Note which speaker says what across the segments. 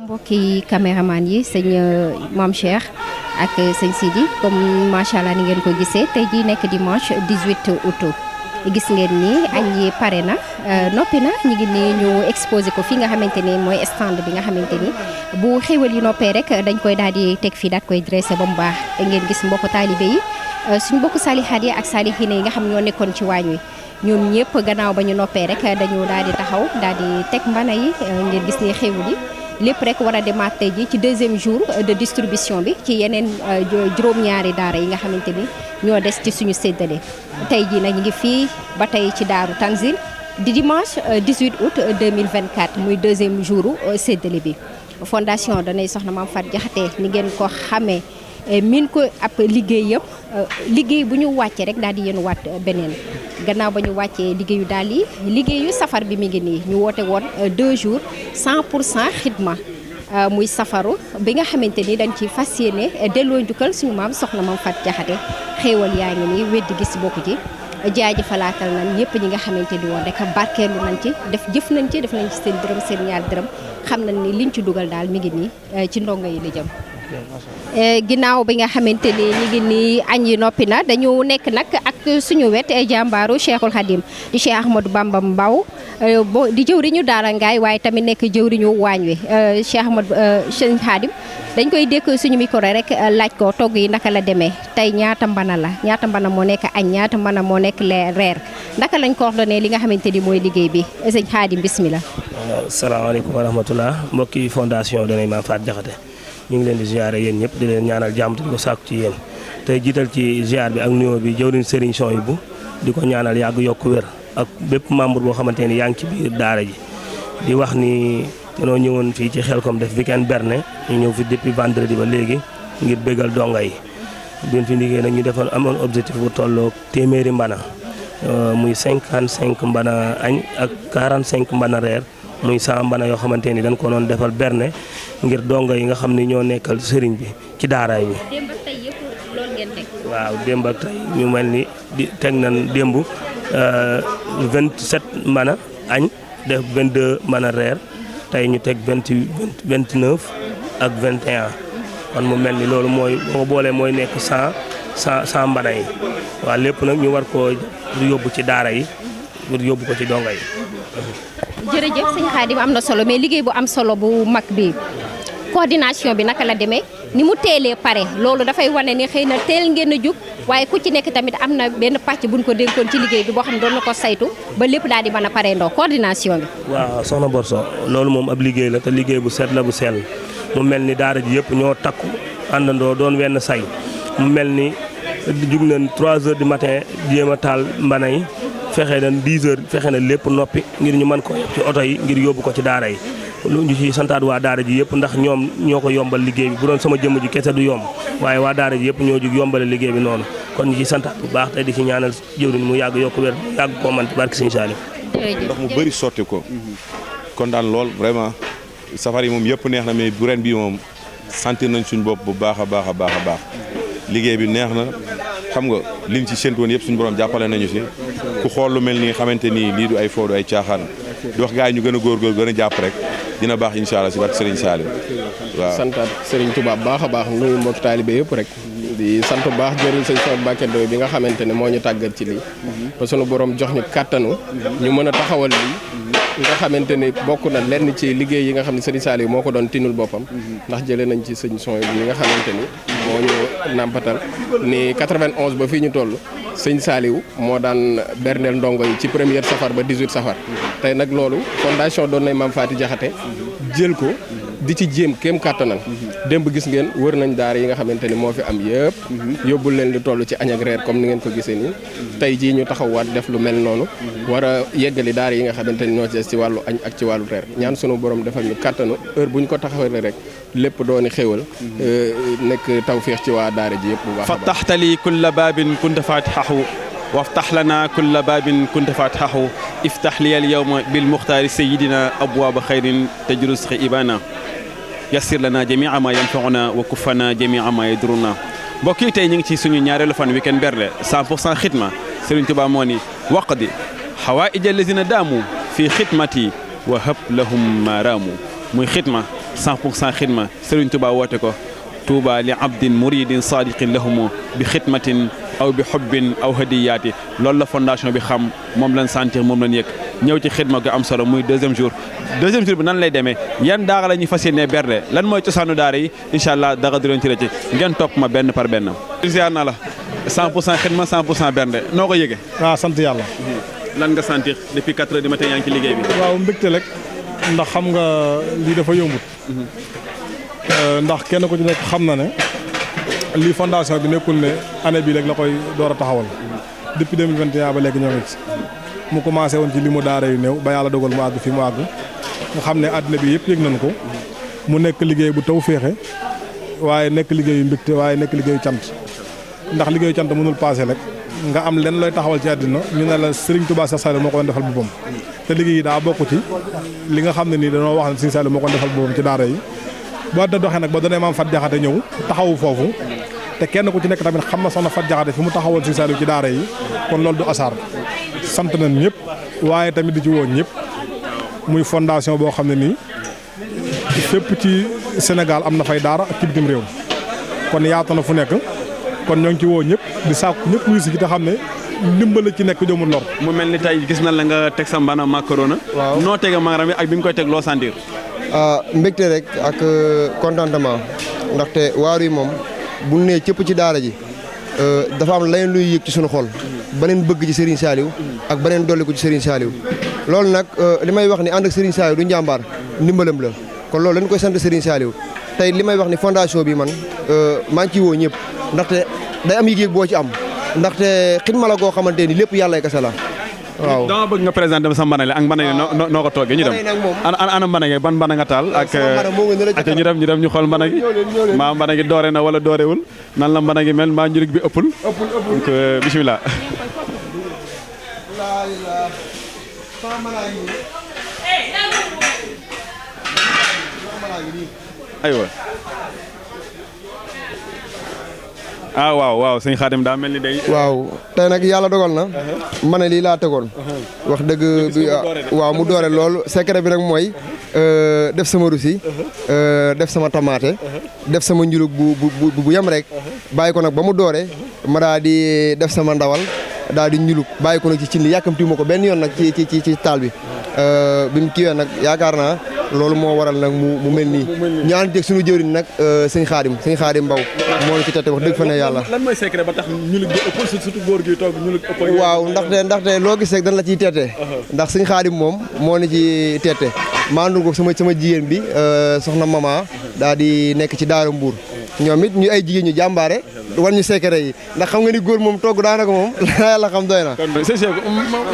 Speaker 1: mbokki caméraman yi sëñ Mame Cheikh ak sëñ Sidi comme macha allah ni ngeen ko gisee tey jii nekk dimanche 18 août gis ngeen ni añ yi pare na noppi na ñu ngi nii ñu exposé ko fi nga xamante ni mooy stand bi nga xamante ni bu xéwal yi noppee rek dañ koy daal di teg fii daal koy dressé ba mu baax ngeen gis mbokku taalibe yi suñ mbokku salihaat yi ak salihiina yi nga xam ñoo nekkoon ci waañ wi ñoom ñëpp gannaaw ba ñu noppee rek dañu daal di taxaw daal di teg mbana yi ngeen gis ni xéwal yi lépp rek war a demaat tey ji ci deuxième jour de distribution bi ci yeneen juróom-ñaari daara yi nga xamante ni ñoo des ci suñu séddale tey ji nag ñu ngi fii ba tey ci daaru Tanzil di dimanche 18 août 2024 muy deuxième jour séddale bi fondation Danay Soxna Mame Faty Diakhaté ni ngeen ko xamee min ko ab liggéeyam liggéey bu ñu wàccee rek daal di yéen waat beneen gannaaw ba ñu wàccee liggéeyu daal yi liggéeyu safar bi mi ngi nii ñu woote woon 2 jours 100% xidma muy safaru bi nga xamante ni dañ ci fas yéene delloo njukkal suñu maam Soxna Mame Faty Diakhaté xéewal yaa ngi nii weddi gis bokku ci jaajëfalaatal nañ ñëpp ñi nga xamante ni woon rek barkeelu nañ ci def nañ ci seen dërëm seen ñaar dërëm xam nañ ni liñ ci dugal daal mi ngi nii ci ndongo yi la jëm ginnaaw bi nga xamante ni ñu ngi nii añ yi noppi na dañu nekk nag ak suñu wet jàmbaaru Cheikhul Khadim di Cheikh Ahmadou Bamba Mbaw di jëwriñu Daara Ngaay waaye tamit nekk jëwriñu waañ wi Cheikh Ahmadou Cheikh Khadim dañ koy dékk suñu micro rek laaj ko togg yi naka la demee tey ñaata mbana la ñaata mbana moo nekk añ ñaata mbana moo nekk reer naka lañ coordonné li nga xamante ni mooy liggéey bi sëñ Khadim bismillah.
Speaker 2: asalaamaaleykum wa rahmatullah mbokki fondation Danay Mame Faty Diakhaté ñu ngi leen di ziare yéen ñëpp di leen ñaanal jàmm te di ko sàkku ci yéen tey jiital ci ziar bi ak nuyoo bi jëwriñ Serigne Souhaïbou di ko ñaanal yàgg yokk wér ak bépp membre boo xamante ni yaa ngi ci biir daara ji di wax ni dañoo ñëwoon fii ci Xelcom def weekend berne ñu ñëw fi depuis vendredi ba léegi ngir bégal donga yi biñ fi liggéey nag ñu defoon amoon objectif bu tolloog téeméeri mbana muy 55 mbana añ ak 45 mbana reer muy 100 mbana yoo xamante ni dañ ko doon defal berne ngir donga yi nga xam ni ñoo nekkal sëriñ bi ci daaraay bi.
Speaker 1: démb ak tey yëpp loolu ngeen teg.
Speaker 2: waaw démb ak tey ñu mel ni di teg nañ démb 27 mbana añ def 22 mbana reer tey ñu teg 29 ak 21 kon mu mel ni loolu mooy boo boolee mooy nekk 100 mbana yi waaw lépp nag ñu war koo yóbbu ci daara yi pour yóbbu ko ci donga yi.
Speaker 1: jërëjëf sëñ Khadim am na solo mais liggéey bu am solo bu mag bi coordination bi naka la demee ni mu teelee pare loolu dafay wane ni xëy na teel ngeen a jug waaye ku ci nekk tamit am na benn pàcc buñ ko dénkoon ci liggéey bi boo xam ne doon na ko saytu ba lépp daal di mën a pare ndoo coordination bi.
Speaker 2: waaw soxna Borso loolu moom ab liggéey la te liggéey bu set la bu sell mu mel ni daara ji yëpp ñoo takku àndandoo doon wenn say mu mel ni jug nañ 3 heures du matin jéem a taal mbana yi. fexe na 10 heures fexe na lépp noppi ngir ñu mën ko yóbbu ci oto yi ngir yóbbu ko ci daara yi lu ñu ci santaat waa daara ji yëpp ndax ñoom ñoo ko yombal liggéey bi bu doon sama jëmm ji kese du yomb waaye waa daara ji yëpp ñoo jug yombale liggéey bi noonu kon ñu ci santaat bu baax te di ci ñaanal jëwriñ mu yàgg yokk wér yàgg koo man ci barke Sëñ Saaliw
Speaker 3: ndox mu bëri sotti ko kon daan lool vraiment safar yi moom yëpp neex na mais bu ren bi moom sentir nañ suñ bopp bu baax a baax a baax a baax liggéey bi neex na xam nga liñ ci séntu woon yëpp suñu borom jàppale nañu si ku xool lu mel nii xamante nii lii du ay foo du ay caaxaan di wax gars yi ñu gën a góorgóor gën a jàpp rek dina baax incha allah si barke Serigne Saliou waaw.
Speaker 4: santaat Serigne Touba baax a baax nuyu mbokk taalibe yëpp rek di sant bu baax jëriñ sëñ Sow Mbacke Ndoye bi nga xamante ne moo ñu tàggat ci lii ba sunu borom jox ñu kàttanu ñu mën a taxawal lii nga xamante ni bokk na lenn ci liggéey yi nga xam ne Serigne Saliou moo ko doon tinul boppam ndax jëlee nañ ci sëñ Sow bi nga xamante ni moo ñu nàmpatal ni 91 ba fii ñu toll sëñ Saliou moo daan berneel ndongo yi ci première safar ba 18 safar tey nag loolu fondation Danay Mame Faty Diakhaté jël ko di ci jéem kéem kàttanal démb gis ngeen wër nañ daara yi nga xamante ni moo fi am yëpp yóbbul leen lu toll ci añ ak reer comme ni ngeen ko gisee nii tey jii ñu taxawaat def lu mel noonu war a yeggali daara yi nga xamante ni ñoo ci wàllu añ ak ci wàllu reer ñaan sunu borom defal ñu kàttanu heure bu ñu ko taxawalee rek lépp dooni xéwal nekk tawféex ci waa daara ji yëpp bu baax
Speaker 5: fattaxta li kulla baabin kunta faatixahu waftax lana kulla baabin kunta faatixahu iftax li al yawma bil muxtaari sayidina abwaaba xayrin tajrus ibana yassir lana jamia ma yanfauna wa kuffana jamia ma yaduruna mbokk yi tey ñu ngi ci suñu ñaareelu fan week-end bernde 100% xidma Serigne Touba moo ni waqdi hawaïja allazina daamu fii xidmati wa hab lahum maaraamu muy xidma 100% xidma Serigne Touba woote ko Touba li abdin muridin sadiqin lahumu bi xidmatin aw bi xubbin aw hadiyaati loolu la fondation bi xam moom lañ sentir moom lañ yëg ñëw ci xidma gu am solo muy deuxième jour bi nan lay demee yan daara la ñuy fas yéenee bernde lan mooy cosaanu daara yi incha allah dara du leen ci rëcc ngeen topp ma benn par benn. ziar naa la 100% xidma 100% bernde noo ko yëgee.
Speaker 6: waaw sant yàlla.
Speaker 5: lan nga sentir depuis 4 heures du matin yaa ngi ci liggéey bi.
Speaker 6: waaw mbégte rek ndax xam nga lii dafa yombut. ndax kenn ku ci nekk xam na ne lii fondation bi nekkul ne année bii rek la koy door a taxawal. depuis 2021 ba léegi ñoo ngi ci. mu commencé woon ci li mu daara yu néew ba yàlla dogal mu àgg fi mu àgg nga xam ne àddina bi yëpp yëg nañu ko mu nekk liggéey bu taw féexe waaye nekk liggéeyu mbégte waaye nekk liggéeyu cant ndax liggéeyu cant mënul passé rek nga am lenn looy taxawal ci àddina ñu ne la Serigne Touba Cheikh Saliou moo ko doon defal boppam te liggéey yi daa bokk ci li nga xam ne nii dañoo wax ne Serigne Saliou moo ko doon defal boppam ci daara yi bu àddina doxee nag ba doonee maam Fat Jaxate ñëw taxawu foofu te kenn ku ci nekk tamit xam na soxna Fat Jaxate fi mu taxawoon Serigne Saliou ci daara yi kon loolu du asaar sant nañ ñëpp waaye tamit di ci woo ñëpp muy fondation boo xam ne nii fépp ci Sénégal am na fay daara ak ci bitim réew kon yaatu na fu nekk kon ñoo ngi ci woo ñëpp di sàkku ñëpp wuyu si ci te xam ne ndimbal ci nekk jëmul lor.
Speaker 5: mu mel ni tey gis na la nga teg sa mbana macarona.
Speaker 7: waaw
Speaker 5: noo tege magaram bi ak bi nga koy teg loo sentir.
Speaker 7: mbégte rek ak contentement ndaxte waar yi moom bu nee cëpp ci daara ji dafa am leneen luy yëg ci sunu xol beneen bëgg ci Serigne Saliou ak beneen dolli ko ci Serigne Saliou loolu nag li may wax ni ànd ak Serigne Saliou du njàmbaar ndimbalam la kon loolu dañ koy sant Serigne Saliou tey li may wax ni fondation bi man maa ngi ciy woo ñëpp ndaxte day am yëg boo ci am ndaxte xidma la goo xamante ni lépp yàlla kese la waaw.
Speaker 5: dama bëgg nga présenté ma sa mbanale ak mbanale noo ko toogee ñu dem ana mbanage ban mbana nga taal ak ñu dem ñu xool mbanage maa mbanage doore na wala doorewul nan la mbanage mel maa njurig bi ëppul donc bismillah aywa waaw sëñ Xaadim daa mel ni day.
Speaker 7: waaw tey nag yàlla dogal na ma ne lii laa tegoon wax dëgg bi waaw mu doore lool secret bi nag mooy def sama rusi def sama tamaate def sama njulug bu yem rek bàyyi ko nag ba mu doore ma daa di def sama ndawal daa di njulug bàyyi ko nag ci cin li yàkkamti ma ko benn yoon nag ci taal bi bi mu kiiwee nag yaakaar naa loolu moo waral nag mu mel nii ñu ànd teg suñu jëwriñ nag sëñ Xaadim Mbaw moo ñu ci tete wax dëgg fa ne yàlla.
Speaker 5: lan mooy secret ba tax ñulig bi ëppul surtout góor gi toog ñulig ëppul.
Speaker 7: waaw ndaxte loo gis rek dañ la ciy tete ndax sëñ Xaadim moom moo ni ci tete maa ndu ko sama jigéen bi soxna mama daa di nekk ci Daara Mbuur ñoom it ñu ay jigéen ñu jàmbaare war ñu secret yi ndax xam nga ni góor moom togg daanaka moom yàlla xam doy na.
Speaker 5: kon sëñ Cheikh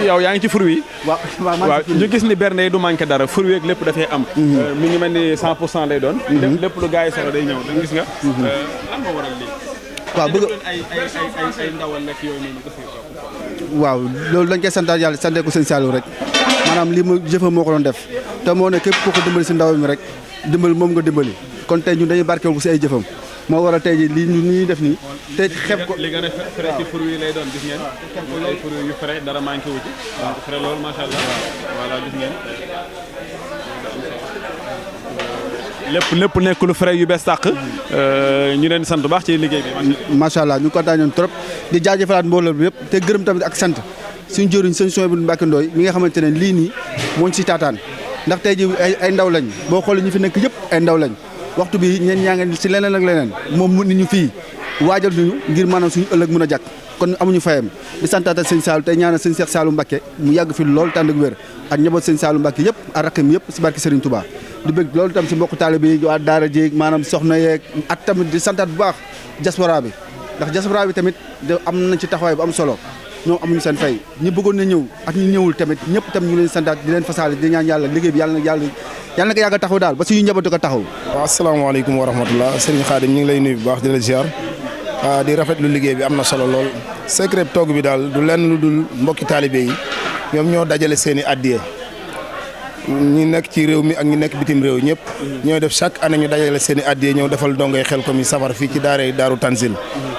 Speaker 5: yow yaa ngi ci fur wi. waaw ñu gis ni bernde yi du manqué dara fur wi ak lépp dafay am. mi ngi mel ni 100% lay doon. lépp lu gars yi soxla day ñëw da gis nga. lan moo waral lii.
Speaker 7: waaw bëgg
Speaker 5: ay ndawal lekk yooyu noonu
Speaker 8: waaw loolu dañ koy santaat yàlla sante ko sëñ Saliou rek maanaam lii mu jëfam moo ko doon def te moo ne képp ku ko dimbali si ndaw mi rek dimbali moom nga dimbali kon tey ñun dañuy barkeel ko si ay jëfam moo waral tey ji lii ñuy def nii te xeeb ko
Speaker 5: li nga ne frais ci fruit yi lay doon gis ngeen ay fruit yu frais dara manqué wu ci donc frais loolu macha allah voilà gis ngeen lépp nekk lu frais yu bees tàq ñu leen sant baax ci liggéey bi
Speaker 8: macha allah ñu kontaan ñoom trop di jaajëfalaat mbooloo bi yëpp te gërëm tamit ak sant suñu jëriñ sëñ Souhaïbou Mbacké Ndoye mi nga xamante ne lii nii mooñ si taataan ndax tey ji ay ndaw lañ boo xoolee ñu fi nekk yëpp ay ndaw lañ waxtu bi ñeen ñaa ngi si leneen ak leneen moom mu ni ñu fii waajal nañu ngir maanaam suñu ëllëg mën a jàkk kon amuñu fayam di santaata sëñ Saliou tey ñaanal sëñ Cheikh Saliou Mbacké mu yàgg fi lool tànd ak wér ak njaboot sëñ Saliou Mbacké yëpp ak rakkam yëpp si barke Serigne Touba di bëgg loolu tam si mbokk taalibe yi waa daara jéeg maanaam soxna yeeg ak tamit di santaat bu baax diaspora bi ndax diaspora bi tamit am nañ ci taxawaay bu am solo ñoom amuñu seen fay ñi bëggoon na ñëw ak ñi ñëwul tamit ñëpp tam ñu leen santaat di leen fasaale di ñaan yàlla liggéey bi yàlla na ko yàgg a taxaw daal ba suñu njaboot di ko taxaw.
Speaker 6: waaw asalaamaaleykum wa rahmatullah Serigne Khadim ñu ngi lay nuyu bu baax di la ziar di rafetlu liggéey bi am na solo lool secret togg bi daal du lenn lu dul mbokki taalibe yi ñoom ñoo dajale seen i addiya
Speaker 9: ñi nekk ci réew mi ak ñi nekk bitim réew ñëpp ñooy def chaque année ñu dajale seen i addiya ñëw defal dongay Xelkom yi safar fii ci daaru Tanzil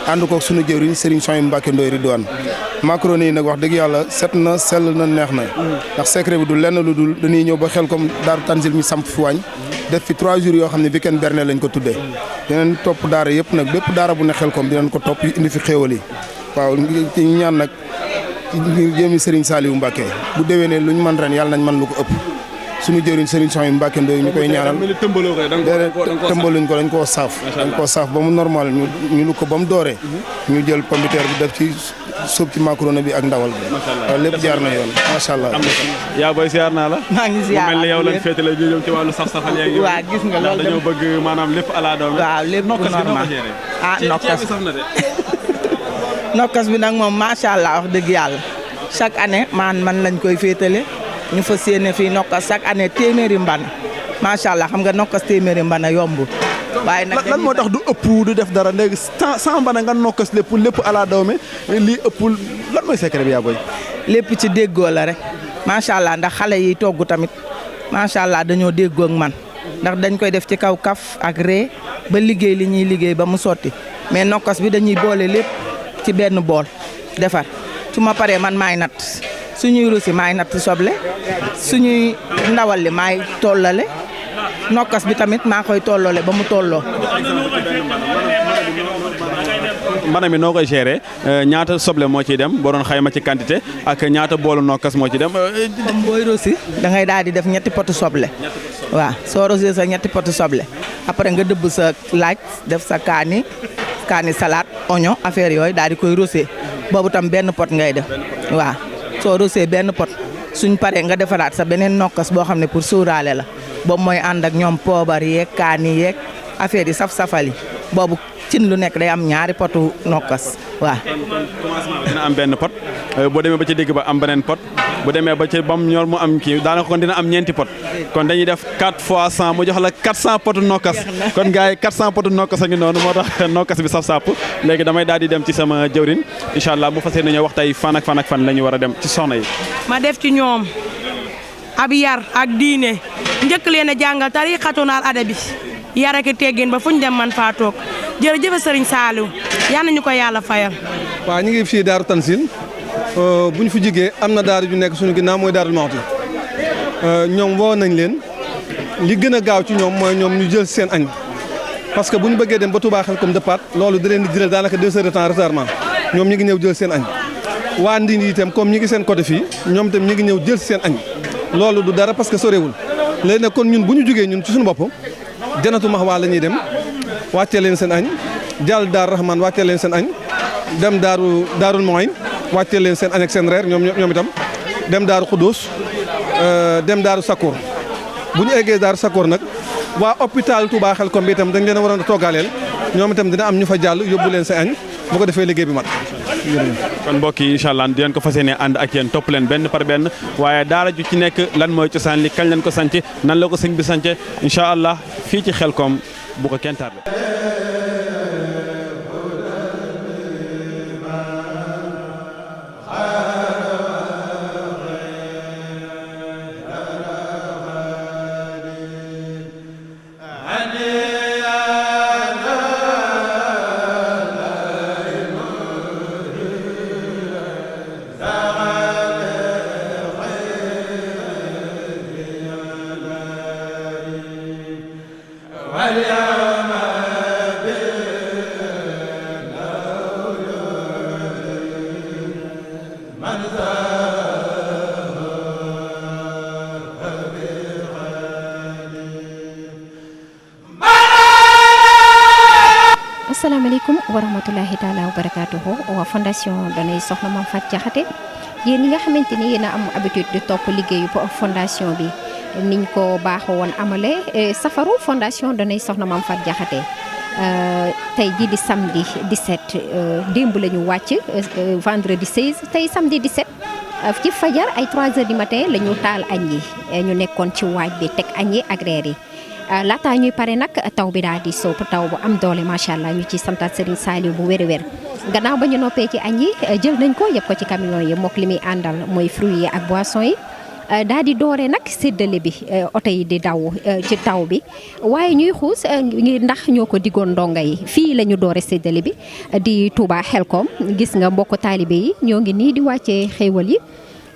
Speaker 9: ànd ko suñu jëwriñ Serigne Souhaïbou Mbacké Ndoye Ridwane macaroni yi nag wax dëgg yàlla set na sell na neex na ndax secret bi du lenn lu dul dañuy ñëw ba Xelkom daaru Tanzil mi samp fi waañ def fi 3 jours yoo xam ne weekend berne lañ ko tuddee dinañ topp daara yëpp nag bépp daara bu ne Xelkom dinañ ko topp indi fi xéewal yi waaw ci ñaan nag ngir jëmi Serigne Saliou Mbacké bu déwénee lu ñu mën ren yàlla nañ mën lu ko ëpp suñu jëriñ Serigne Souhaïbou Mbacké Ndoye ñu koy ñaanal tëmbaluñ ko dañ koo saaf ba mu normal ñu lu ko ba mu dooree ñu jël pombiteer bi def ci suub ci macaroni bi ak ndawal bi waaw lépp jaar na yoon macha allah.
Speaker 5: yaa booy ziar naa la.
Speaker 10: maa ngi ziar
Speaker 5: mu mel ni yow lañ féetale ñu ñëw ci wàllu saf-safal yeeg yow.
Speaker 10: waaw gis nga loolu
Speaker 5: dañoo bëgg maanaam lépp ala doome.
Speaker 10: waaw lépp normal nokkas bi nag moom macha allah wax dëgg yàlla chaque année man lañ koy féetale ñu fas yéene fii nokkas chaque année téeméeri mbana macha allah xam nga nokkas téeméeri mbana yombul. waaye nag
Speaker 8: lan moo tax du ëpp du def dara léegi 100 mbana nga nokkas lépp ala dawme lii ëppul lan mooy secret bi yaa booy.
Speaker 10: lépp ci déggoo la rek macha allah ndax xale yi togg tamit macha allah dañoo déggoo ak man ndax dañ koy def ci kaw kaf ak ree ba liggéey li ñuy liggéey ba mu sotti mais nokkas bi dañuy boole lépp ci benn bool defar su ma paree man maay natt suñuy rusi maay natt soble suñuy ndawal li maay tollale nokkas bi tamit maa koy tollale ba mu tolloo.
Speaker 5: mbana mi noo koy gérer ñaata soble moo ciy dem boo doon xayma ci quantité ak ñaata boolu nokkas moo ci dem.
Speaker 10: comme booy rosi da ngay daal di def ñetti potu soble waaw soo rosee sa ñetti potu soble après nga dëbb sa laaj def sa kaani salade oignon affaire yooyu daal di koy rosé boobu tam benn pot ngay def waaw soo rosé benn pot suñ paree nga defaraat sa beneen nokkas boo xam ne pour suuraale la boobu mooy ànd ak ñoom poobar yeeg kaani yeeg affaire yi saf-safal yi boobu cin lu nekk day am ñaari potu nokkas waaw.
Speaker 5: commencement dina am benn pot boo demee ba ci digg ba am beneen pot bu demee ba ci ba mu ñor mu am kii daanaka kon dina am ñeenti pot kon dañuy def 4 fois 100 mu jox la 400 potu nokkas kon gars yi 400 potu nokkas a ngi noonu moo tax nokkas bi saf sàpp léegi damay daal di dem ci sama jëwrin incha allah mu fas yéene ñëw wax tey fan ak fan la ñu war a dem ci soxna yi.
Speaker 11: ma def ci ñoom ab yar ak diine njëkk leen a jàngal tariqatu naal adabi yar ak teggin ba fu ñu dem man faa toog jërëjëf Serigne Saliou yal nañu ko yàlla fayal.
Speaker 12: waaw ñu ngi fii Daaru Tanzil bu ñu fi jigee am na daara ju nekk suñu ginnaaw mooy Daarul Mawti ñoom woo nañ leen li gën a gaaw ci ñoom mooy ñoom ñu jël seen añ parce que bu ñu bëggee dem ba Touba Xelkom départ loolu da leen di jëlee daanaka 2 heures de temps retardement ñoom ñu ngi ñëw jël seen añ waa Ndindi itam comme ñi ngi seen côté fii ñoom itam ñu ngi ñëw jël seen añ loolu du dara parce que sorewul léegi nag kon ñun bu ñu jugee ñun ci suñu bopp Janatu Mahwa la ñuy dem wàccee leen seen añ jàll Daaru Rahman wàccee leen seen añ dem Daarul Moyn wàccee leen seen añ ak seen reer ñoom itam dem Daaru Xudóos dem Daaru Sakkoor bu ñu eggee Daaru Sakkoor nag waa hôpital Touba Xelkom bi itam dañ leen a waroon a toggaaleel ñoom itam dina am ñu fa jàll yóbbu leen seen añ bu ko defee liggéey bi mat.
Speaker 5: kon mbokk yi incha allah di leen ko fas yéene ànd ak yéen topp leen benn par benn waaye daara ju ci nekk lan mooy cosaan li kañ leen ko sanc nan la ko sëñ bi sanc incha allah fii ci Xelkom bu ko kenn tardé.
Speaker 1: asalaamaaleykum wa rahmatulahi taala wa barakaatuhu waa fondation Danay Soxna Mame Faty Diakhaté yéen ñi nga xamante ni yéen a am habitude di topp liggéeyu fondation bi niñ ko baaxoo woon amale safaru fondation Danay Soxna Mame Faty Diakhaté tey jii di samedi 17 démb la ñu wàcc vendredi 16 tey samedi 17 ci fajar ay 3 heures du matin la ñu taal añ yi ñu nekkoon ci waaj bi teg añ yi ak reer yi laataa ñuy pare nag taw bi daal di soob taw bu am doole macha allah ñu ci santaat Serigne Saliou bu wér-wér gannaaw ba ñu noppee ci añ yi jël nañ ko yëpp ko ci camion yi mook li muy àndal mooy fruits yi ak boissons yi daal di doore nag séddale bi oto yi di daw ci taw bi waaye ñuy xuus ndax ñoo ko diggoon ndongo yi fii la ñu doore séddale bi di Touba Xelkom gis nga mbokk taalibe yi ñoo ngi nii di wàccee xéewal yi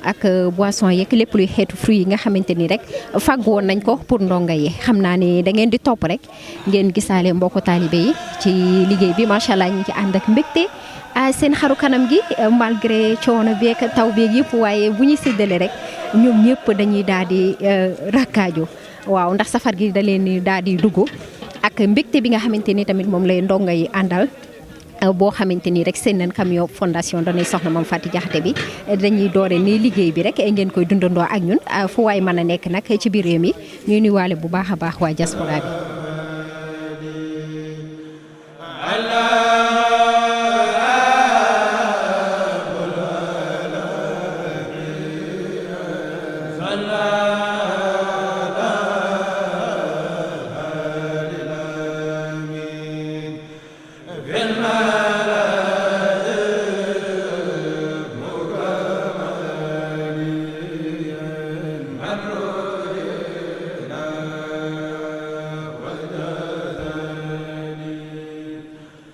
Speaker 1: ak boisson yeeg lépp luy xeetu fruit yi nga xamante ni rek fàgg woon nañ ko pour ndongo yi xam naa ne da ngeen di topp rek ngeen gisaale mbokk taalibe yi ci liggéey bi macha allah ñu ci ànd ak mbégte seen xaru kanam gi malgré coono beeg taw beeg yëpp waaye bu ñuy séddale rek ñoom ñëpp dañuy daal di rakkaaju waaw ndax safar gi da leen daal di dugg ak mbégte bi nga xamante ni tamit moom lay ndongo yi àndal. boo xamante ni rek seen camion fondation Danay Soxna Mame Faty Diakhaté bi dañuy doore ni liggéey bi rek ngeen koy dundandoo ak ñun fu waay mën a nekk nag ci biir réew mi ñuy nuyuwaale bu baax a baax waa diaspora bi.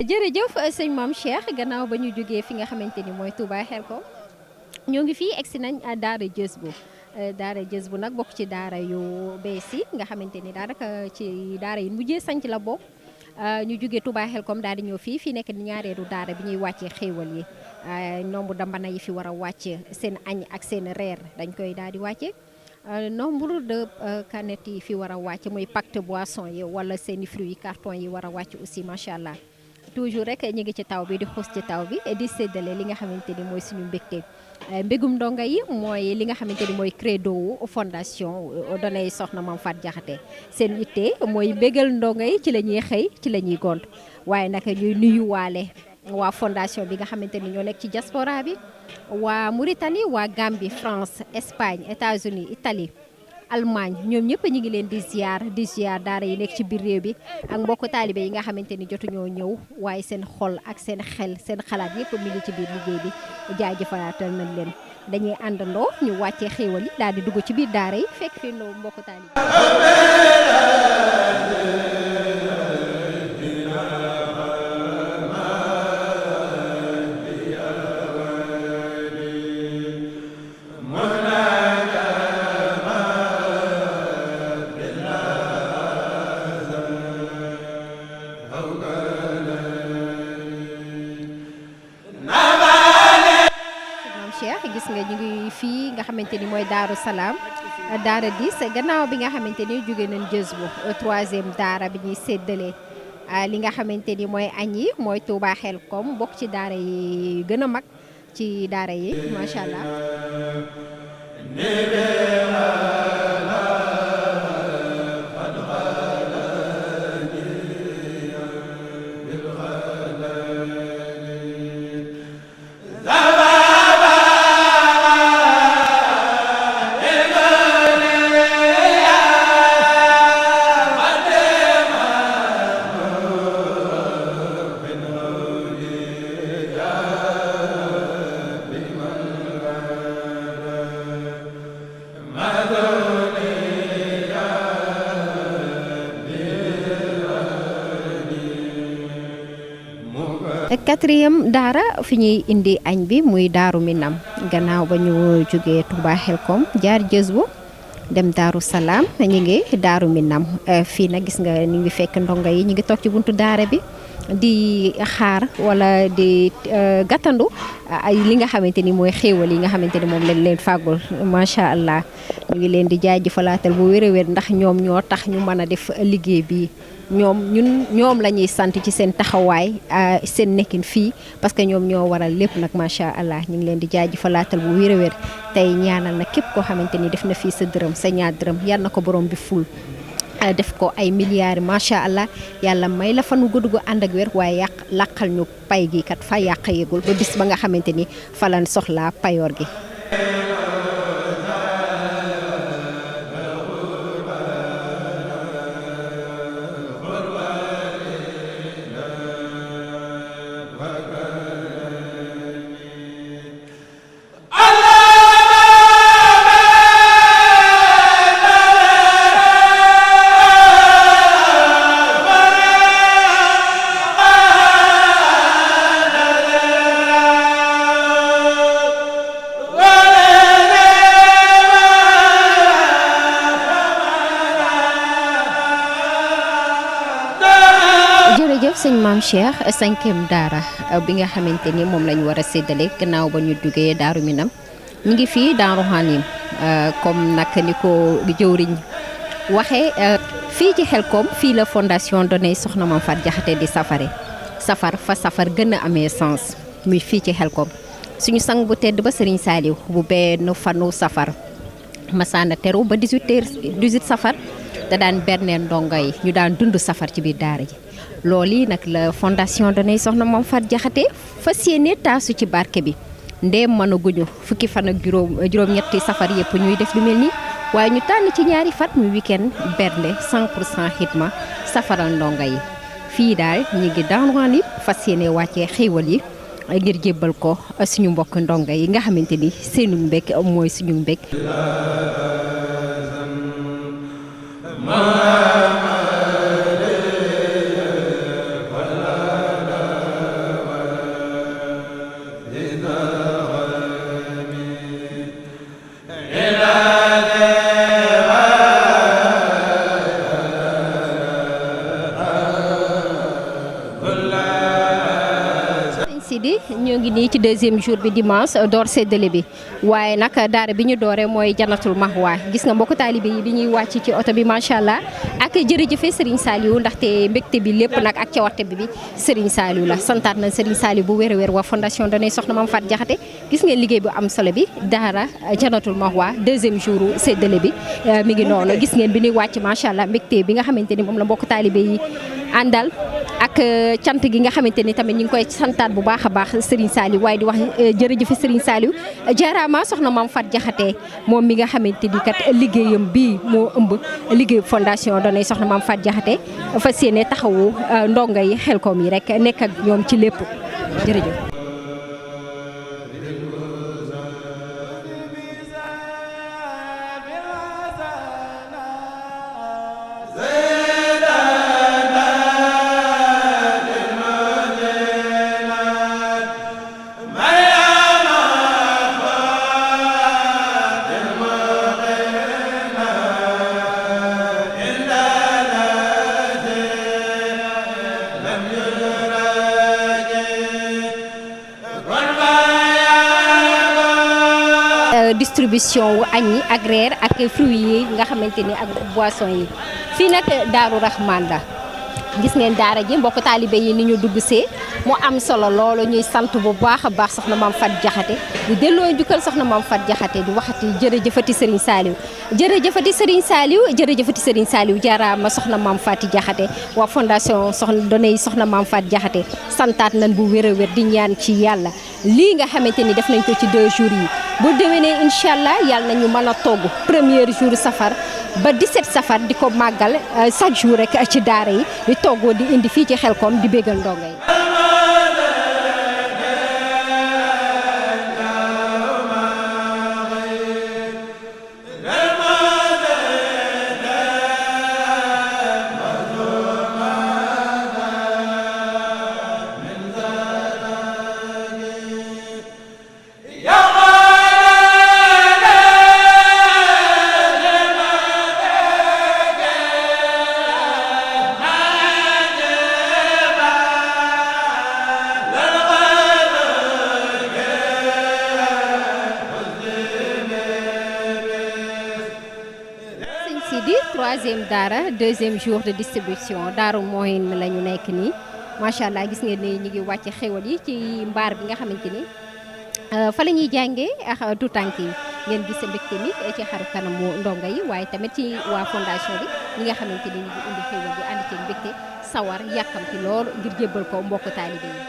Speaker 1: jërëjëf sëñ Mame Cheikh gannaaw ba ñu jógee fi nga xamante ni mooy Touba Xelkom ñoo ngi fii egsi nañ daara jës bu nag bokk ci daara yu bees yi nga xamante ni daanaka ci daara yi mujjee sanc la bokk ñu jógee Touba Xelkom daal di ñëw fii nekk ñaareelu daara bi ñuy wàccee xéewal yi nombre de mbana yi fi war a wàcc seen añ ak seen reer dañ koy daal di wàcce nombre de canettes yi fi war a wàcc muy pacte boisson yi wala seen i fruits carton yi war a wàcc aussi macha allah. toujours rek ñu ngi ci taw bi di xuus ci taw bi di séddale li nga xamante ni mooy suñu mbégte mbégum ndongo yi mooy li nga xamante ni mooy credo wu fondation Danay Soxna Mame Faty Diakhaté seen itte mooy bégal ndongo yi ci la ñuy xëy ci la ñuy gont waaye nag ñuy nuyuwaale waa fondation bi nga xamante ni ñoo nekk ci diaspora bi waa Mauritanie waa Gambie France Espagne États-Unis Italie Allemagne ñoom ñëpp ñu ngi leen di ziar daara yi nekk ci biir réew bi ak mbokk taalibe yi nga xamante ni jotuñoo ñëw waaye seen xol ak seen xel seen xalaat yëpp mi ngi ci biir liggéey bi jaajëfalaatal nañ leen dañuy àndandoo ñu wàccee xéewal yi daal di dugg ci biir daara yi fekk fi ndoo mbokk taalibe gis nga ñu ngi fii nga xamante ni mooy Daaru Salaam daara 10 gannaaw bi nga xamante ni jóge nañ jës bu 3e daara bi ñuy séddale li nga xamante ni mooy añ yi mooy Touba Xelkom bokk ci daara yi gën a mag ci daara yi macha allah. quatrième daara fi ñuy indi añ bi muy Daaru Minam gannaaw ba ñu jógee Touba Xelkom jaar jës bu dem Daaru Salaam ñu ngi Daaru Minam fii nag gis nga ñu ngi fekk ndongo yi ñu ngi toog ci buntu daara bi di xaar wala di gàttandu ay li nga xamante ni mooy xéewal yi nga xamante ni moom lañ leen fàggul macha allah ñu ngi leen di jaajëfalaatal bu wér a wér ndax ñoom ñoo tax ñu mën a def liggéey bi ñoom la ñuy sant ci seen taxawaay seen nekkin fii parce que ñoom ñoo waral lépp nag macha allah ñu ngi leen di jaajëfalaatal bu wér a wér tey ñaanal na képp koo xamante ni def na fii sa dërëm sa ñaar dërëm yal na ko borom bi ful. def ko ay milliards macha allah yàlla may la fan gu gudd gu ànd ak wér waaye làqal ñu pay gi kat fa yàq yegul ba bis ba nga xamante ni fa lan soxlaa payoor gi. Maam Cheikh 5e daara bi nga xamante ni moom lañ war a séddale gannaaw ba ñu duggee Daaru Minam ñu ngi fii Daaru Xanim comme nag ni ko jëwriñ waxee fii ci Xelkom fii la fondation Doney Soxna Mame Faty Diakhaté di safar fa safar gën a amee sens muy fii ci Xelkom suñu sang bu tedd ba Serigne Saliou bu benn fanu safar masaana teru ba 18 safar da daan berneen ndongo yi ñu daan dund safar ci biir daara ji loolu yi nag la fondation Doney Soxna Mame Faty Diakhaté fas yéene taasu ci barke bi ndéem mën a guñu fukki fan ak juróom-ñetti safar yëpp ñuy def lu mel nii waaye ñu tànn ci ñaari fat muy week-end bernde 100% xidma safaral ndongo yi fii daal ñi ngi daanwaan yi fas yéene wàccee xéewal yi ngir jébbal ko suñu mbokk ndongo yi nga xamante ni seenu mbég mooy suñu mbég. ñoo ngi nii ci 2e jour bi dimanche door séddale bi waaye nag daara bi ñu dooree mooy Jannatul Mahwa gis nga mbokk taalibe yi bi ñuy wàcc ci oto bi macha allah ak jërëjëfe Serigne Saliou ndaxte mbégte bi lépp nag ak cawarte bi Serigne Saliou la santaat na Serigne Saliou bu wér a wér waa fondation Doney Soxna Mame Faty Diakhaté gis ngeen liggéey bu am solo bi daara Jannatul Mahwa 2e jour séddale bi mi ngi noonu gis ngeen bi ñuy wàcc macha allah mbégte bi nga xamante ni moom la mbokk taalibe yi àndal ak cant gi nga xamante ni tamit ñu ngi koy santaat bu baax a baax Serigne Saliou waaye di wax jërëjëf Serigne Saliou jaaraama soxna Mame Faty Diakhaté moom mi nga xamante ni kat liggéeyam bii moo ëmb liggéeyu fondation Doney Soxna Mame Faty Diakhaté fas yéene taxawu ndongo yi Xelkom yi rek nekk ak ñoom ci lépp jërëjëf. distribution wu añ yi ak reer ak fruits yi nga xamante ni ak boisson yi fii nag Daaru Rahman la gis ngeen daara ji mbokk taalibe yi ni ñu dugg see mu am solo loolu ñuy sant bu baax a baax soxna Mame Faty Diakhaté di delloo njukkal soxna Mame Faty Diakhaté di waxati jërëjëfati Serigne Saliou jërëjëfati Serigne Saliou jërëjëfati Serigne Saliou jaaraama soxna Mame Faty Diakhaté waa fondation soxna Doney Soxna Mame Faty Diakhaté santaat nañ bu wér a wér di ñaan ci yàlla lii nga xamante ni def nañ ko ci 2 jours yi bu déwénee incha allah yàlla nañu mën a togg premier jour safar ba 17 safar di ko màggal chaque jour rek ci daara yi di toggoo di indi fii ci Xelkom di bégal ndongo yi. Troisième daara 2e jour de distribution Daaru Mohin la ñu nekk nii macha allah gis ngeen ne ñu ngi wàcce xéwal yi ci mbaar bi nga xamante ni fa la ñuy jàngee ak tuutànk yi ngeen gis mbégte mi ci xaru kanamu ndongo yi waaye tamit ci waa fondation bi ñi nga xamante ni ñu ngi indi xéwal bi ànd ci mbégte sawar yàkkamti lool ngir jébbal ko mbokk taalibe yi.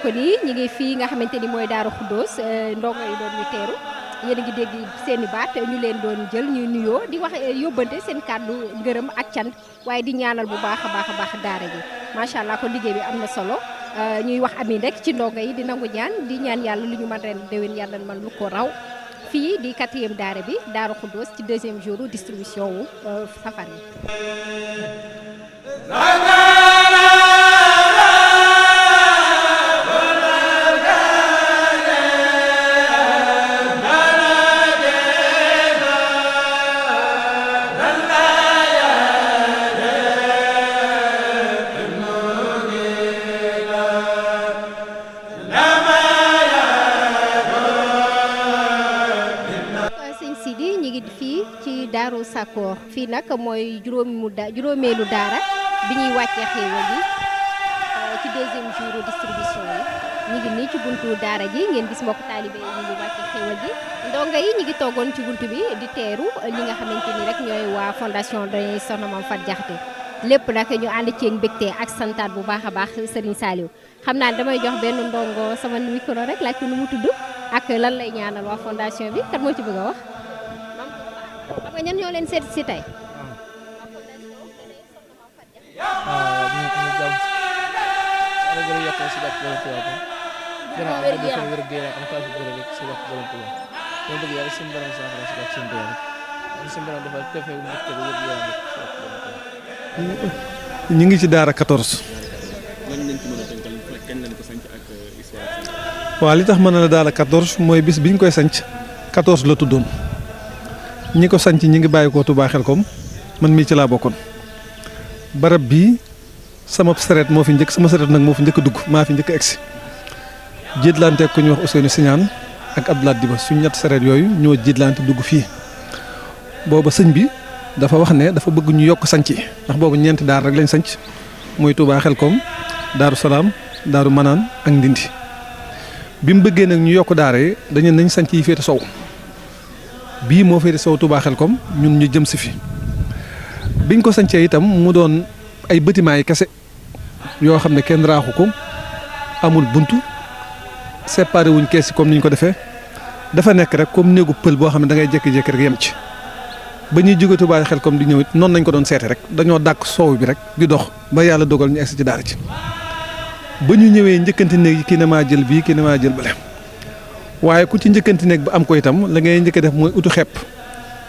Speaker 1: ko nii ñi ngi fii nga xamante ni mooy Daaru Xuddoos ndongo yi doon ñu teeru yéen a ngi dégg seen i baat ñu leen doon jël ñuy nuyoo di wax yóbbante seen kàddu ngërëm ak cant waaye di ñaanal bu baax a baax daara ji macha allah ko liggéey bi am na solo ñuy wax amiin rek ci ndongo yi di nangu ñaan di ñaan yàlla lu ñu mën ren déwén yàlla man lu ko raw fii di 4e daara bi Daaru Xuddoos ci 2e jour distribution wu safar yi. Daaru Sakkoor fii nag mooy juróomeelu daara bi ñuy wàccee xéewal yi ci 2e jour distribution yi ñu ngi nii ci buntu daara ji ngeen gis mbokk taalibe yi ñu ngi wàccee xéewal gi ndongo yi ñu ngi toogoon ci buntu bi di teeru ñi nga xamante ni rek ñooy waa fondation Doyen Soxna Mame Faty Diakhaté lépp nag ñu ànd ci mbégte ak santaat bu baax a baax Serigne Saliou xam naa damay jox benn ndongo sama micro rek laaj ko nu mu tudd ak lan lay ñaanal waa fondation bi kat moo ci bëgg a wax. xam nga ñan ñoo leen seet si tey.
Speaker 12: ñu ngi ci daara 14. waaw li tax mën na la daara 14 mooy bis biñ koy sanc 14 la tuddoon. ñi ko sanc ñi ngi bàyyi ko Touba Xelkom man mii ci laa bokkoon barab bii sama sareet moo fi njëkk sama sareet nag moo fi njëkk dugg maa fi njëkk egsi jiitlante ku ñuy wax Ousseynou Signane ak Abdoulaye Diba suñ ñett sareet yooyu ñoo jiitlante dugg fii booba sëñ bi dafa wax ne dafa bëgg ñu yokk sanc yi ndax boobu ñeenti daar rek lañ sanc muy Touba Xelkom Daaru Salaam Daaru Manaan ak Ndindi bi mu bëggee nag ñu yokk daara yi dañu nañ sanc yi féete sow bii moo féete sow Touba Xelkom ñun ñu jëm si fi biñ ko sancee itam mu doon ay bâtiment yi kese yoo xam ne kenn raaxu ko amul buntu séparé wuñ kees yi comme ni ñu ko defee dafa nekk rek comme néegu pël boo xam ne da ngay jékki-jékki rek yem ci ba ñuy jóge Touba Xelkom di ñëw it noonu nañ ko doon seete rek dañoo dàkk soow bi rek di dox ba yàlla dogal ñu egsi ci daara ci ba ñu ñëwee njëkkante néeg yi kii ne maa jël bii kii ne maa jël bële waaye ku ci njëkkanti néeg ba am ko itam la ngay njëkk a def mooy utu xepp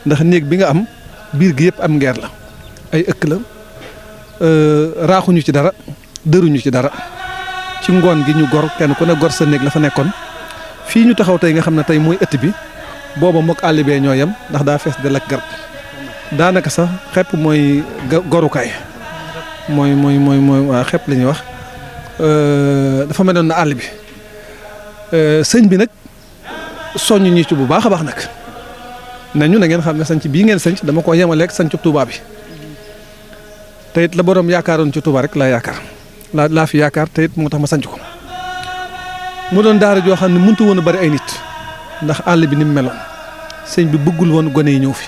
Speaker 12: ndax néeg bi nga am biir gi yëpp am ngeer la ay ëkk la raaxuñu ci dara dëruñu ci dara ci ngoon gi ñu gor kenn ku ne gor sa néeg la fa nekkoon fii ñu taxaw tey nga xam ne tey mooy ëtt bi booba mook àll bee ñoo yem ndax daa fees del ak garab daanaka sax xepp mooy gorukaay mooy waa xepp la ñuy wax dafa meloon na àll bi sëñ bi nag soññ ñu ci bu baax a baax nag nañu na ngeen xam ne sanc bii ngeen sanc dama ko yemaleeg sanc Touba bi te it la borom yaakaaroon ci Touba rek laa yaakaar laa fi yaakaar te it moo tax ma sanc ko mu doon daara joo xam ne mëntu woon a bari ay nit ndax àll bi ni mu meloon sëñ bi bëggul woon gone yi ñëw fi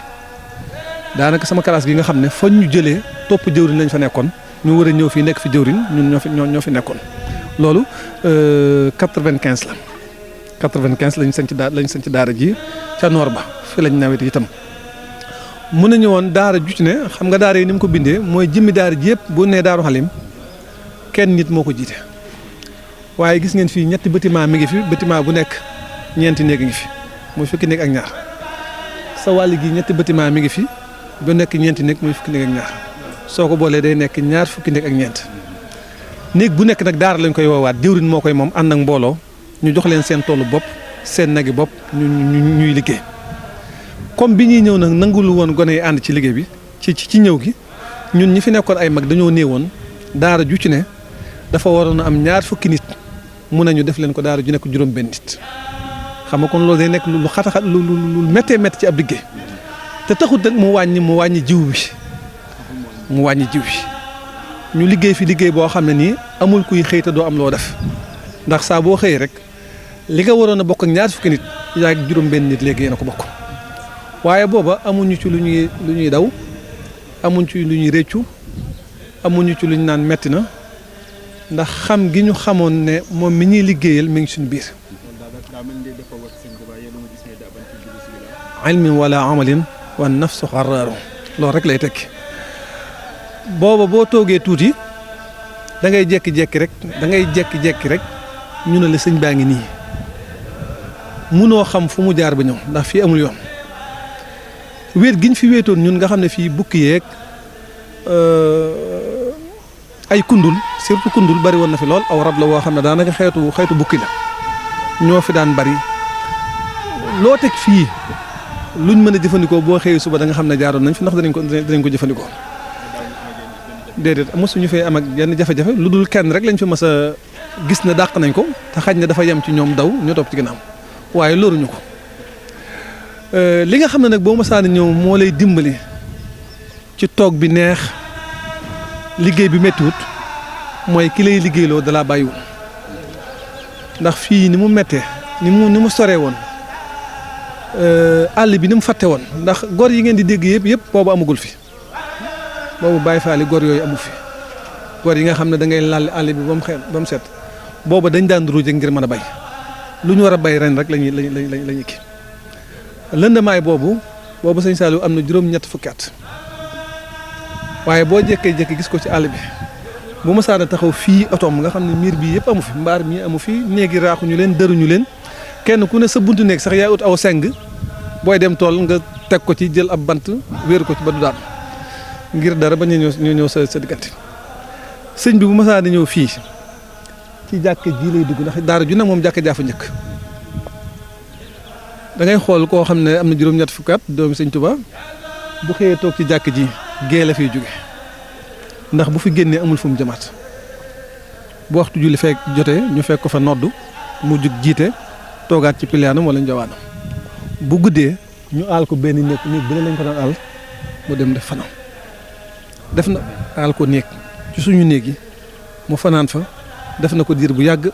Speaker 12: daanaka sama classe gi nga xam ne fa ñu jëlee topp jëwriñ lañ fa nekkoon ñu war a ñëw fii nekk fi jëwriñ ñun ñoo fi nekkoon loolu 95 la 95 lañ sanc daara ji ca noor ba fi lañ nawet itam mun nañu woon daara ju ci ne xam nga daara yi ni mu ko bindee mooy jëmmi daara ji yëpp bu nee Daaru Xalim kenn nit moo ko jiite waaye gis ngeen fii ñetti bâtiment mi ngi fi bâtiment bu nekk ñeenti néeg ngi fi muy fukki néeg ak ñaar sa wàll gi ñetti bâtiment mi ngi fi bu nekk ñeenti néeg muy fukki néeg ak ñaar soo ko boolee day nekk ñaar fukki néeg ak ñeent néeg bu nekk nag daara lañ koy woowaat jëwriñ moo koy moom ànd ak mbooloo ñu jox leen seen toolu bopp seen nagi bopp ñuy liggéey comme bi ñuy ñëw nag nangulu woon gone yi ànd ci liggéey bi ci ñëw gi ñun ñi fi nekkoon ay mag dañoo néewoon daara ju ci ne dafa waroon a am ñaar fukki nit mun nañu def leen ko daara ju nekk juróom benn nit xam nga kon loolu day nekk lu xataxat lu méttee métti ci ab liggéey te taxut nag mu wàññi jiw bi ñu liggéey fi liggéey boo xam ne nii amul kuy xëy te doo am loo def ndax saa boo xëyee rek li nga waroon a bokk ak ñaar fukki nit yaa ngi juróom benn nit léegi yéen a ko bokk waaye booba amuñu ci lu ñuy daw amuñu ci lu ñuy réccu amuñu ci lu ñu naan metti na ndax xam gi ñu xamoon ne moom mi ñuy liggéeyal mi ngi suñu biir ilmin wala amalin wa nafsu xaraaru loolu rek lay tekki booba boo toogee tuuti da ngay jékki-jékki rek ñu ne la sëñ baa ngi nii munoo xam fu mu jaar ba ñëw ndax fii amul yoon wéet giñ fi wéetoon ñun nga xam ne fii bukki yeeg ay kundul surtout kundul bari woon na fi lool aw rab la woo xam ne daanaka xeetu bukki la ñoo fi daan bari loo teg fii luñ mën a jëfandikoo boo xëyee suba da nga xam ne jaaroon nañ fi ndax danañ ko jëfandikoo déedéet mosuñu fee am ak yenn jafe-jafe lu dul kenn rek lañ fi mas a gis ne dàq nañ ko te xaj na dafa yem ci ñoom daw ñu topp ci ginnaaw waaye loruñu ko li nga xam ne nag boo masaana ñëw moo lay dimbali ci toog bi neex liggéey bi méttiwut mooy ki lay liggéeyloo dalaa bàyyiwul ndax fii ni mu méttee ni mu soree woon àll bi ni mu fàtte woon ndax gor yi ngeen di dégg yëpp boobu amagul fi boobu bàyyi faali gor yooyu amu fi gor yi nga xam ne da ngay lalli àll bi ba mu set booba dañ daan ruuje ngir mën a bay lu ñu war a bay ren rek lañuy kii lëndamaay boobu sëñ Saliou am na juróom-ñett fukki at waaye boo jékkee-jékki gis ko ci àll bi bu ma saana taxaw fii otoom nga xam ne miir bii yëpp amu fi mbaar mii amu fi néegi raaxuñu leen dëruñu leen kenn ku ne sa buntu néeg sax yaay ut aw seng booy dem tool nga teg ko ci jël ab bant wéeru ko ci ba du daan ngir dara ba ñu ñëw sa diggante sëñ bi bu ma saana ñëw fii ci jàkka ji lay dugg ndax daara ju nag moom jàkka jaafa njëkk da ngay xool koo xam ne am na juróom-ñett fukki at doomi sëñ Tuba bu xëyee toog ci jàkka ji gée la fiy jóge ndax bu fi génnee amul fu mu jamaat bu waxtu julli fekk jotee ñu fekk ko fa noddu mu jug jiite toogaat ci piliyaanam wala njawaanam bu guddee ñu aal ko benn néeg bi lañ ko daan aal mu dem def fanaan def na aal ko néeg ci suñu néeg yi mu fanaan fa def na ko diir bu yàgg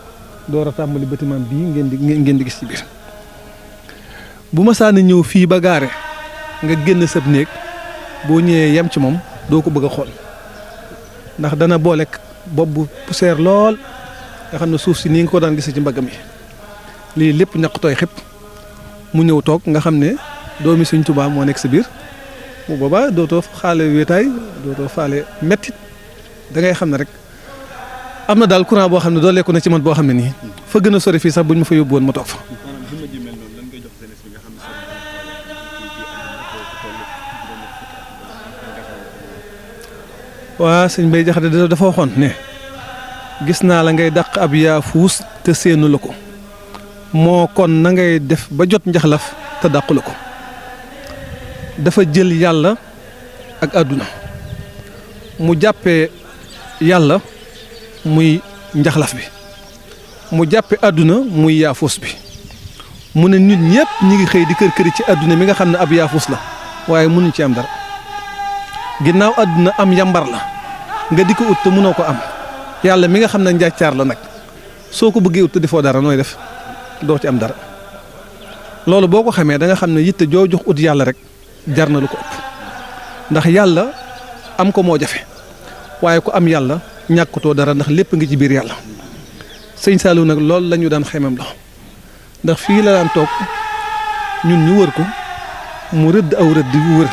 Speaker 12: door a tàmbali bâtiment bii ngeen di gis ci biir bu ma saana ñëw fii ba gaare nga génn sab néeg boo ñëwee yem ci moom doo ko bëgg a xool ndax dana boole bopp bu poussière lool nga xam ne suuf si nii nga ko daan gisee ci mbaggam yi lii lépp ñaq tooy xëpp mu ñëw toog nga xam ne doomi Sëñ Tuubaa moo nekk sa biir bu boobaa dootoo xaale wéetaay dootoo faale mettit da ngay xam ne rek am na daal courant boo xam ne doo lekku na ci man boo xam ne nii fa gën a sori fii sax buñ ma fa yóbbu woon ma toog fa. waa sëñ Bay Jaxate dafa waxoon ne gis naa la ngay dàq ab yaa fuus te séenu la ko moo kon na ngay def ba jot njaxlaf te dàqu la ko dafa jël yàlla ak àdduna mu jàppee yàlla muy njaxlaf bi mu jàppe àdduna muy yaafuus bi mu ne nit ñëpp ñi ngi xëy di kër këri ci àdduna mi nga xam ne ab yaafuus la waaye mënuñ ci am dara ginnaaw àdduna am yambar la nga di ko ut te mënoo ko am yàlla mi nga xam ne njàccaar la nag soo ko bëggee ut te defoo dara nooy def doo ci am dara loolu boo ko xamee da nga xam ne yitte joo jox ut yàlla rek jar na lu ko ëpp ndax yàlla am ko moo jafe waaye ku am yàlla ñàkkutoo dara ndax lépp ngi ci biir yàlla sëñ Saliou nag loolu la ñu daan xemam la ndax fii la daan toog ñun ñu wër ko mu rëdd aw rëdd yu wër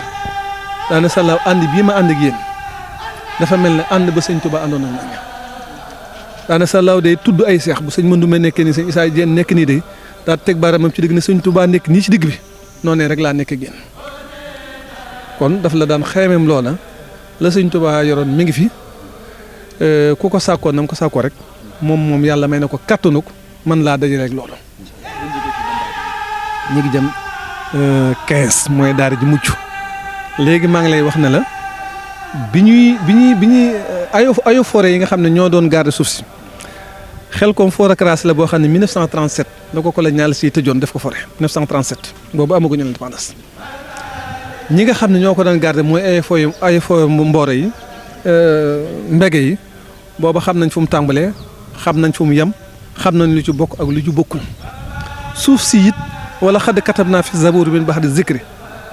Speaker 12: daana sàllaaw ànd bii ma ànd ak yéen dafa mel ne ànd ba sëñ Tuubaa àndoon ak nag daana sàllaaw day tudd ay seex bu sëñ Mandoumbe nekkee nii sëñ Isaa Jeen nekk nii day daa teg baaraamam ci digg ne sëñ Tuubaa nekk nii ci digg bi noonee rek laa nekk ak yéen kon daf la daan xeemem loola la sëñ Tuubaa yoroon mi ngi fi ku ko sàkkoon nam ko sàkkoo rek moom yàlla may na ko kàttanu ko mën laa dajale rek loolu ñu ngi jëm 15 mooy daara ji mucc léegi maa ngi lay wax ne la bi ñuy ayo forêt yi nga xam ne ñoo doon garder suuf si xel comme forêt classée la boo xam ne 1937 la ko la ñaal si tëjoon def ko forêt 1937 boobu amaguñu l'indépendance ñi nga xam ne ñoo ko doon garder mooy ay forêt mboore yi mbege yi booba xam nañ fu mu tàmbalee xam nañ fu mu yem xam nañ lu ci bokk ak lu ci bokkul suuf si it wala xadd katab naa fi zabuur min ba'di zikri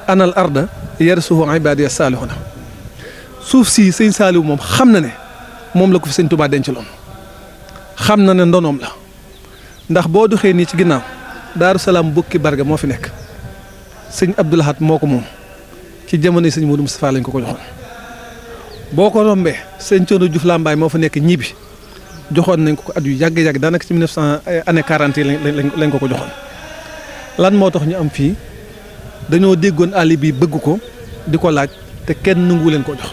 Speaker 12: anal arda yarisuhu ibaadiya saalihuna suuf si sëñ Saliou moom xam na ne moom la ko fi sëñ Tuubaa denc loon xam na ne ndonoom la ndax boo doxee nii ci ginnaaw Daaru Salaam bukki barga moo fi nekk sëñ Abdou Lahad moo ko moom ci jamono yi sëñ Modou Moustapha lañ ko joxoon boo ko rombee sëñ Thierno Diouf Lambaye moo fa nekk ñibi joxoon nañ ko at yu yàgg-yàgg daanaka ci 1900 année 40 yi lañ ko joxoon lan moo tax ñu am fii dañoo déggoon àll bi bëgg ko di ko laaj te kenn nangu leen ko jox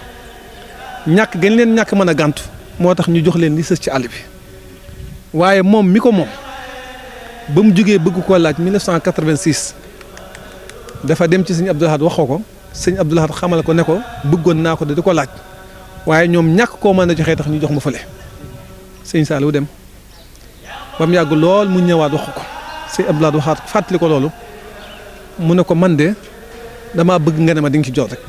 Speaker 12: ñàkk gën leen ñàkk mën a gàntu moo tax ñu jox leen li sës ci àll bi waaye moom mi ko moom ba mu jógee bëgg koo laaj 1986 dafa dem ci sëñ Abdou Lahad waxoo ko sëñ Abdou Lahad xamal ko ne ko bëggoon naa ko de di ko laaj waaye ñoom ñàkk koo mën a joxee tax ñu jox ma fële sëñ Saliou dem ba mu yàgg lool mu ñëwaat waxu ko sëñ Abdou Lahad waxaat fàttali ko loolu mu ne ko man de damaa bëgg nga ne ma di nga ci jot rek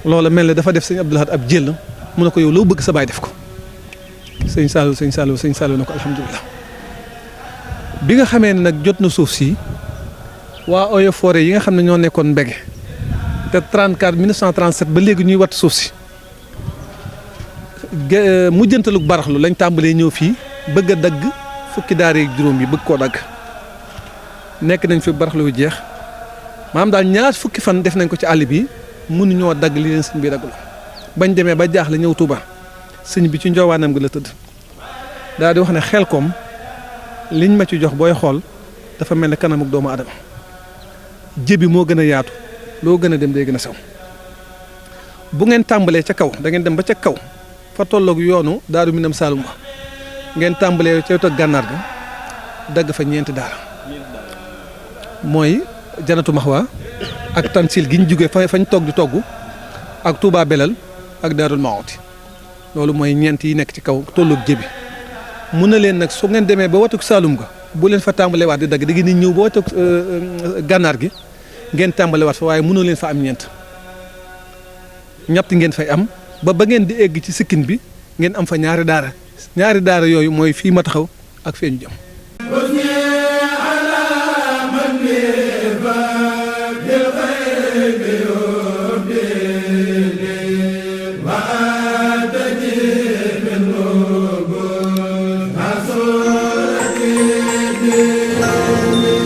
Speaker 12: loola mel ne dafa def sëñ Abdou Lahad ab jël mu ne ko yow loo bëgg sa baay def ko sëñ Saliou ne ko alhamdulilah bi nga xamee ne nag jot na suuf si waa Eaux et Forêts yi nga xam ne ñoo nekkoon Mbege te 1937 ba léegi ñuy watt suuf si mujjantalug baraxlu lañ tàmbalee ñëw fii bëgg a dagg fukki daara ak juróom yi bëgg koo dagg nekk nañ fi baraxlu yu jeex maanaam daal ñaar fukki fan def nañ ko ci àll bi mënuñoo dagg li leen sëñ bi daggul bañ demee ba jaaxle ñëw Touba sëñ bi ci njoowaanam gi la tëdd daal di wax ne Xelkom liñ ma ci jox booy xool dafa mel ne kanamuk doomu adama jëbi moo gën a yaatu loo gën a dem day gën a sew bu ngeen tàmbalee ca kaw da ngeen dem ba ca kaw fa tolloog yoonu Daaru Minam Saalum ba ngeen tàmbalee ca wetu gànnaar ga dagg fa ñeenti daara mooy Janatu Maxwa ak Tansil gi ñu jógee fañ togg di togg ak Touba Belal ak Daarul Maoti loolu mooy ñeent yi nekk ci kaw tolloog jëbi mun na leen nag su ngeen demee ba watuk Saalum ga bu leen fa tàmbalee waat di dagg da ngeen ñëw ba watuk gànnaar gi ngeen tàmbale waat fa waaye mënoo leen fa am ñett ngeen fay am ba ngeen di egg ci sikkin bi ngeen am fa ñaari daara yooyu mooy fii ma taxaw ak fee ñu jëm